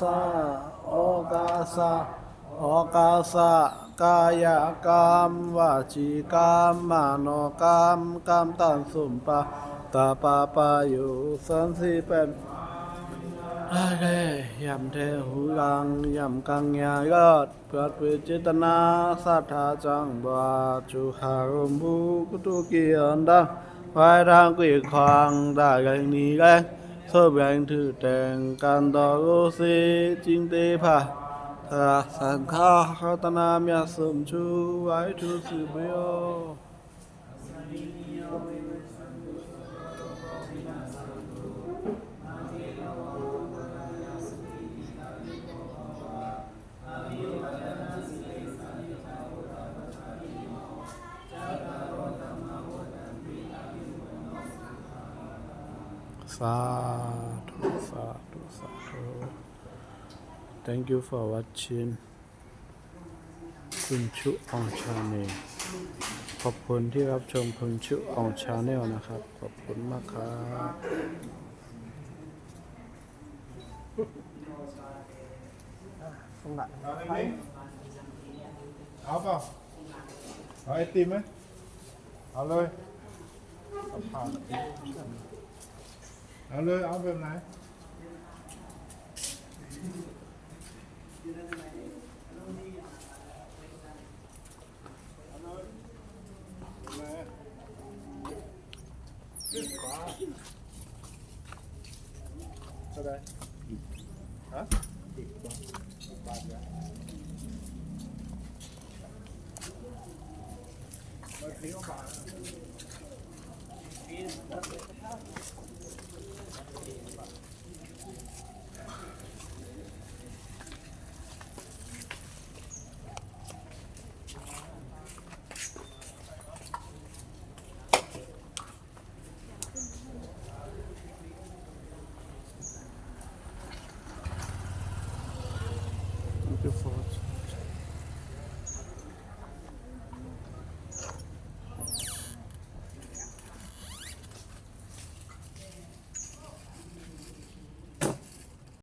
သ ဩဃစ ဩဃစ ကာယကံ ဝစီကံ မနောကံ ကံတံသုမ်ပ တပပယု သင်္သေပံ ဒါကဲ ယံထဲဟူလံ ယံကင်ညာရတ် ပျော်ထွေစေတနာ သတ်္ထႃစံဝါ စူဟာရုံဘူ ကတုကီယန္တံ ဝိုင်းတံခွေခွန် ဒါကဲနီရဲ သုဘဲထုတဲင် ကံတောရူသေ ကျိန်သေဖာ သရသင်္ဃရတနာမြတ် သုမ်ဆူ ဝိုင်းထူသုဘျော သာဓု သာဓု သာဓု Thank you for watching. คุณชุอองชาแนล ขอบคุณที่รับชมคุณชุอองชาแนลนะครับ ขอบคุณมากครับ เอาเปล่า เอาไอติมไหม เอาเลย เอาเลย เอาแบบไหน เท่าไหร่ ฮะ สิบบาท สิบบาท มาเที่ยวบาท Beautiful.